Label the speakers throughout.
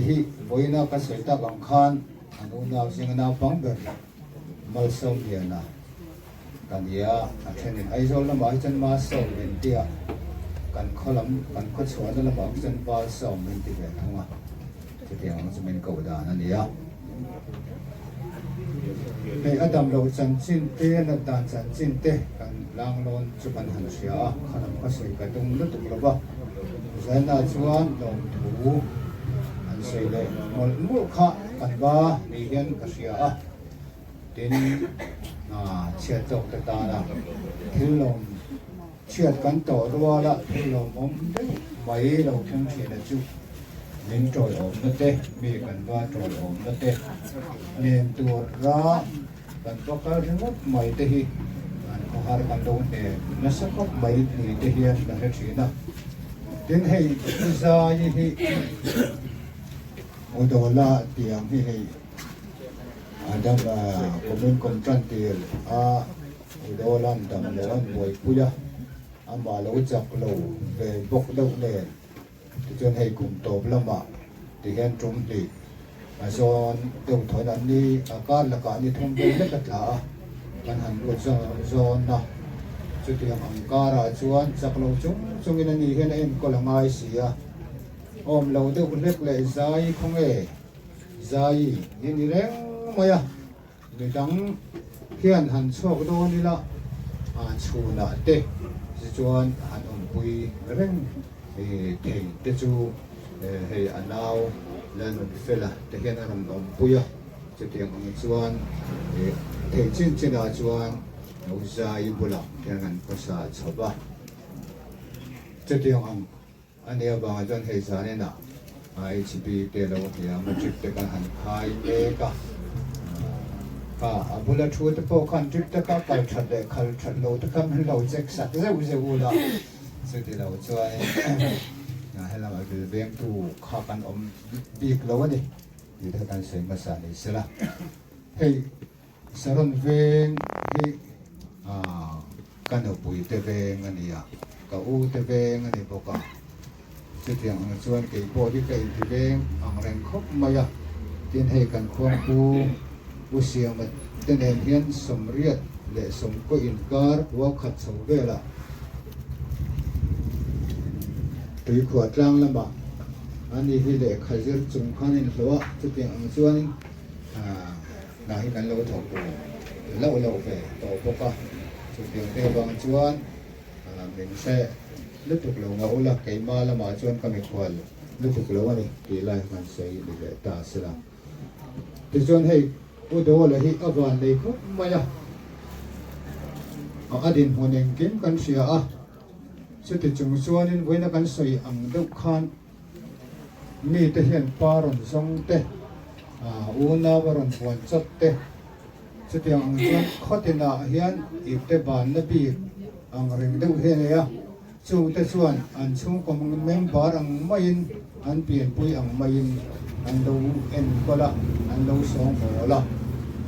Speaker 1: hi vawiina ka sawi tak ang khan an unau zinga naupang ber Malsawmliana ka ni a, a thenin Aizawl lamah hi chuan Malsawm min ti a, kan khaw lam, kan khaw chhuahna lamah hi chuan Valsawm min ti ve thung a, chutiang ang chu min koh dan a ni a. Hei a dam loh chanchin te, a nat dan chanchin te kan langlawn chu kan han hria a, khalam ka sawi ka tum lutuk lo va, Zaina chuan lawmthu an sawi leh mawlh mawlh kha kan va ni hian ka hria a, tin chhiat tawk te tana thil lawm Chhiat kan tawh ruala thil lawmawm deuh mai lo thleng thin a chu min tawiawmna te, mi kan va tawiawmna te nen tura kan va kal ringawt mai te hi an khawhar kan lo hne nasa khawp mai ni te hian ka hre thin a. Tin hei U Zaii hi U Dawla tih ang hi hei Adam kumin kum tan tir a. Udawl-a'n dam lo an buaipui a, amah lo chak lo ve bawk deuh nen. Tichuan hei kum tawp lamah tihian tum hnih a zawn deuh thawn an ni, a kar lakah ni thum vel lek a tla a, kan han lut zawn a. Chutiang ang karah chuan chak lo chung chungin ani hian a enkawl a ngai si a, awm lo deuh hlek leh zai khawnge zai hi ni reng mai a. Midang hian han chhuak dawn ila chhunah te chuan han awmpui reng thei te chu hei a nau Lalnunfela te hian a rawn awmpui a, chutiang ang chuan thei chin chinah chuan Nauzaii bulah hian an khawsa chho va, chutiang ang. A nia vangah chuan hei zaninah HB te lo hnia matric te kan han khai mek a, kha a bula thu te pawh khan drip te kha kal that leh khal that lo te kha min lo check sak zeuh zeuh u la, chuti lo chuanin helamah vil vengtu kha kan awm bik lo a ni tih te kan sawi hmasa ni sela. Hei Saron veng hi ka nupui te veng a ni a, ka u te veng a ni bawk a. Chutiang ang chuan kei pawh hi ka inti veng ang reng khawp mai a. Tin hei kan khuangpu U Siama te nen hian sawmriat leh sawmkaw inkar kua khat chho velah tuikhuah tlang lamah a ni hi lehkha zir chung khan a inhlawh a. Chutiang ang chuanin Hna hi kan lo thawk tur loh loh ve tawh bawk a, chutiang te avang chuan min hre lutuk lo ngah ula, keimah lamah chuan ka mikhual lutuk lo a ni tih lai khan sawi ni leh ta se la. Tichuan hei U Dawla hi a van nei khawp mai a, a dinhmun engkim kan hria a, chuti chung chuanin vawiina kan sawi ang deuh khan mite hian pa rawn zawng te, Unau a rawn buan chawt te, chutiang ang chuan khaw tinah hian ipte banna bik ang reng deuh hi a nei a, chungte chuan an chhungkaw member ang maiin an pianpui ang maiin an lo enkawl a, an lo sawngbawl a.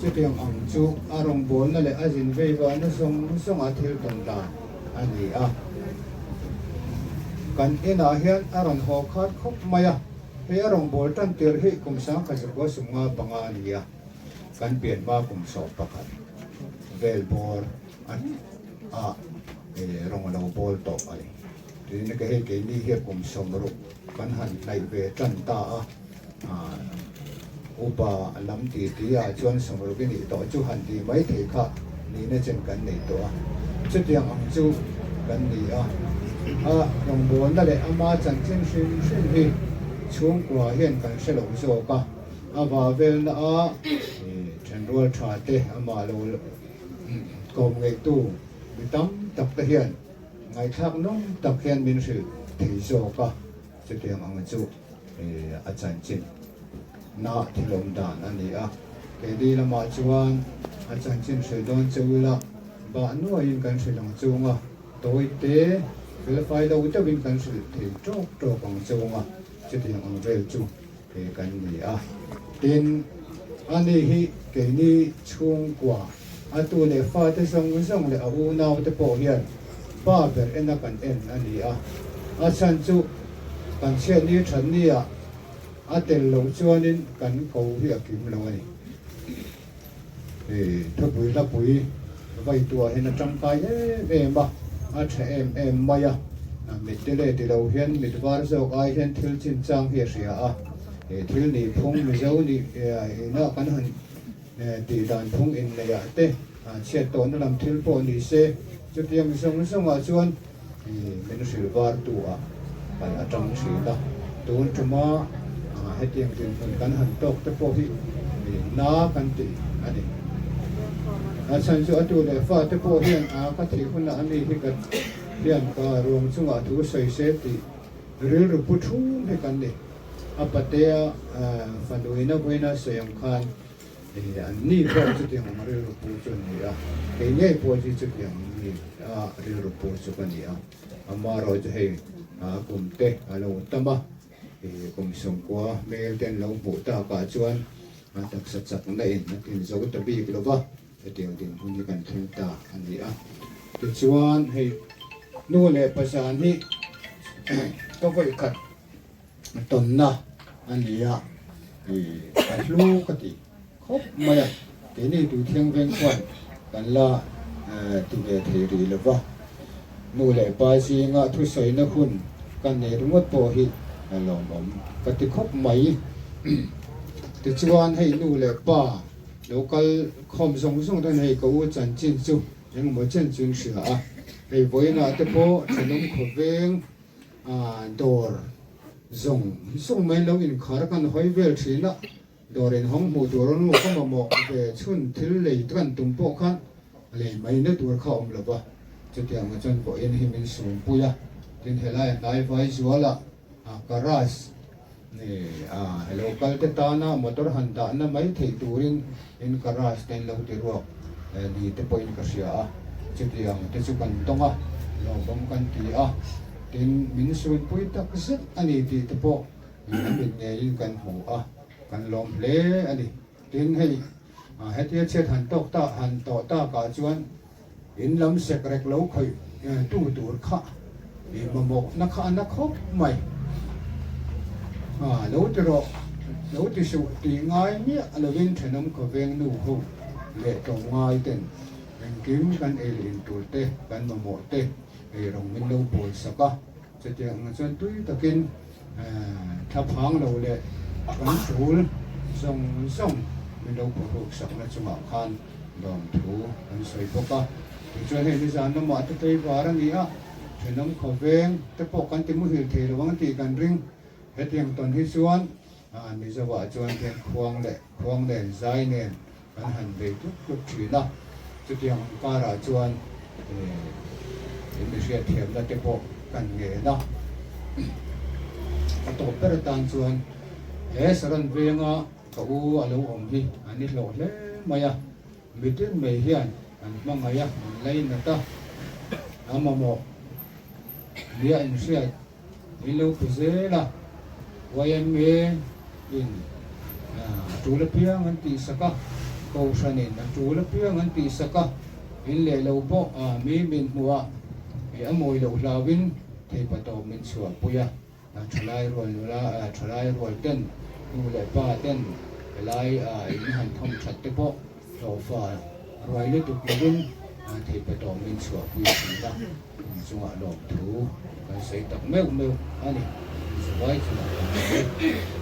Speaker 1: Chutiang ang chu a rawngbawlna leh a zin veivahna zawng zawnga thil tawn dan a ni a. Kan inah hian a rawn haw khat khawp mai a. Hei a rawngbâwl tan tir hi kum sangkhat zakua sumnga panga a ni a, kan pian hma kum 11 vel bâwr a ah rawng a lo bâwl tawh a ni. Tin, ka hei keini hian kum 60 kan han hnaih ve tan ta a, upa lam ti ti ah chuan 60 i nih tawh chu han ti mai thei kha nihna chen kan nei tawh a, chutiang ang chu kan ni a. A rawngbawlna leh ama chanchin hrim hrim hi chhungkua hian kan hre lo zawk a, a va velna a thenrual tha te amah lo kawm ngeihtu mi tam tak te hian ngaihthlak nawm tak hian min hrilh thei zawk a. Chutiang ang chu a chanchin na thil awm dan a ni a, keini lamah chuan a chanchin hrilh dawn che ula bah nuaiin kan hrilh ang chung a, tawi te felfai lo deuhin kan hrilh thei tawk tawk ang chung a, chutiang ang vel chu kan ni a. Tin, ani hi keini chhungkua a tu leh fate zawng zawng leh a unaute pawh hian pa ber ena kan en a ni a, a chhan chu kan chhiatni thatnia. A tel loh chuanin kan ko hi a kim lo a ni. Thupui hlapui vaituah hian a tangkai em em a, a tha em em mai a. Mitte leh ti lo hian mit var zawk ai hian thil chinchang hi a hria a. Thil nih phung Mizo nih ina kan han tih dan phung inneihah te chhiat tawhna lam thil pawh ni se, chutiang zawng zawngah chuan min hrilh var tu ah kan atang thin a. Tun tuma hetiang dinhmun kan han tawk te pawh hi na kan ti a ni. A chhan chu a tu leh fa te pawh hian a ka thih hunah a mi hi ka hian ka ruang chungah thu sawi se tih rilru pu thum hi kan ni. A patea fanuina vawiina sawi ang khan an ni pawh chutiang ang rilru pu chu an ni a, kei ngei pawh hi chutiang ang ni a rilru pu chu ka ni a. Amaherawhchu hei a kum te a lo tam a, kum 90 hmel te an lo hmuh takah chuan a taksa chakna in a tlin zo ta bik lo va, hetiang dinhmun hi kan thleng ta a ni a. Tichuan hei nu leh pa zan hi ka vawikhat tawnna a ni a, a hlu ka ti khawp mai a, keini Tuithiang veng chuan kan la ti ve thei rih lo va, nu leh pa zinga thusawina hun ka nei ringawt pawh hi a lawmawm ka ti khawp mai. Tichuan hei nu leh pa lo kal khawm zawng zawng ten hei ka u chanchin chu engemaw chen chu in hria a, hei vawiinah te pawh thenawm khawveng Dawr zawng zawng mai lo inkhar kan hawi vel thin a, dawr inhawng hmuh tur a nu ka mamawh ve chhun thil lei kan tum pawh khan lei mai na tur kha awm lo va, chutiang ah chuan vawiin hi min sumpui a, tin helai a hnai vai zual a garage lo kal te tana motor han dahna mai theih turin in garage te in lo ti ruak ni te pawhin ka hria a, chutiang te chu kan tawng a, lawmawm kan ti a, tin min sunpui tak zet a ni tih te pawh a mit ngeiin kan hmu a, kan lawm hle a ni. Tin hei hetia chhiat han tawk tak han tawh takah chuan In lam sek rek lo khawih tu tur kha i mamawh na kha a na khawp mai. Ha, lo ti rawh, lo ti suh tih ngai miah lovin thenawm khawveng nu ho leh tlawmngai ten engkim kan ei leh in tur te, kan mamawh te ei rawng min lo bawl sak a. Chutiang ang chuan tui takin thla phang lo leh kan tul zawng zawng min lo pawhruk sakna chungah khan lawmthu an sawi bawk a. Tichuan hei nizan lamah te tlaivar a ni a, thenawm khawveng te pawh kan ti muhil thei lo ang tih kan ring. Hetiang tawn hi chuan Mizoah chuan hian khuang leh khuang nen zai nen Kan han bei tluk tluk thin a, chutiang ang karah chuan in mi hriatthiamna te pawh kan ngen a. A tawp ber atan chuan he Saran venga ka u a lo awm hi an ni hlawh hle mai a, mitin mai hian an hmangaih a, an lainat a, a mamawh nia inhriat Min lo pe zel a, yma in a tul apiang an tihsak a, Kohhran in a tul apiang an tihsak a, in leh lo pawh mi min hmuh a, a mawi loh hlauhin theipatawp min chhuahpui a, thalai rual nula, thalai rual ten, nu leh pa ten helai in han thawm that te pawh hlawhfa ruai lutuk lovin theipatawp min chhuahpui thin a. Kum chungah lawmthu kan sawi tak meuh meuh a ni. Zavai chungah kan sawi.